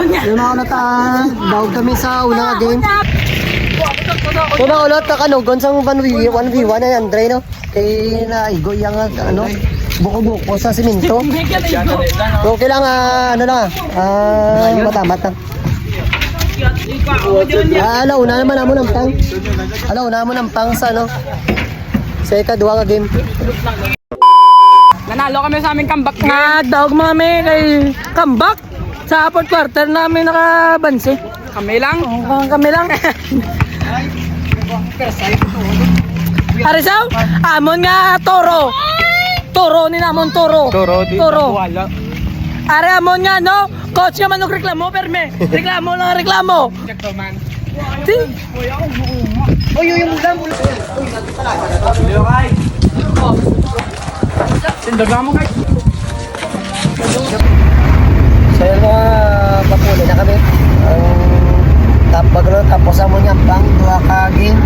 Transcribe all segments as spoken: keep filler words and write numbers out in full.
Yung mga nata, daog kami sa una nga game. Una ulit, nakanugon sa one v one, one v one ay Andre, no? Kay naigo yung, ano, buko-buko sa siminto. Okay lang, ah, ano lang, ah, matamat lang. Ah, alauna naman amo ng pang. Alauna naman ng pang sa, ano, sa ikaduha nga game. Nanalo kami sa aming comeback. Nagdaog mo kami kay comeback. Sa fourth quarter namin nakabansi. Kami lang? Oo, kami lang. Arisaw, amon nga toro. Toro ni namon, toro. Toro, di Toro. Wala. Are amon nga, no? Coach nga manong reklamo, perme. Reklamo lang, reklamo. Check man. Ting. Uy, uy, uy, uy, uy. Sindagamo, guys. So, yun, mga kapuli na kami. Ang tap-, bago lang tapos amon nga pang duha ka game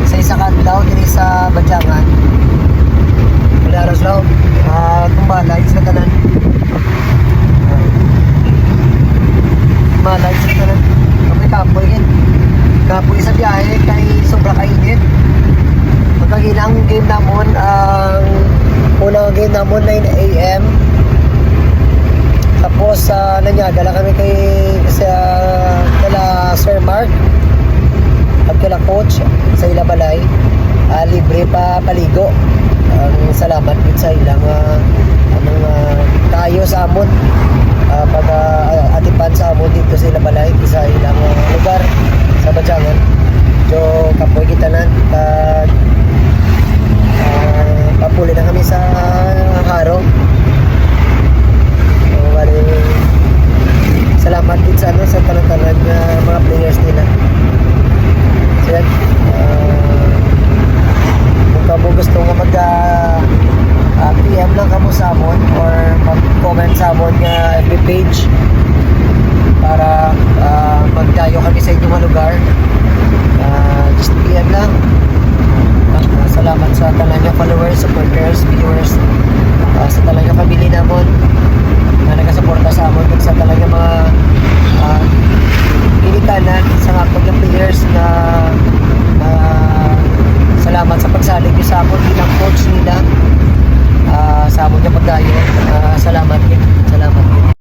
sa isa ka adlaw diri sa Badyangan. Wala, Roslao. Ah, tumbalay sa tanan. Malay sa tanan. Kapoy-kapoy gid. Kapoy sa biyahe kay sobra ka init. Pagkagina ang game namon, ang unang game namon nine a m. Tapos, ah, nanyaga lang kami kay sa kala Sir Mark at kala Coach sa ila balay. Ah, libre pa paligo. Ang salamat gid sa ilang, ah, ano, ah, kaayo sa amon, ah, pag, ah, atipan sa amon dito sa ilang balay, sa ilang, ah, lugar sa Badyangan. So, kapoy kita na, ah, ah, papuli na kami sa Jaro. So, bali, salamat din sa, ano, sa tanan-tanan nga mga players nila. So, yan. Ah, kung kamo gusto nga mag, ah, ah, P M lang kamo sa amon or mag-comment sa amon nga F B page,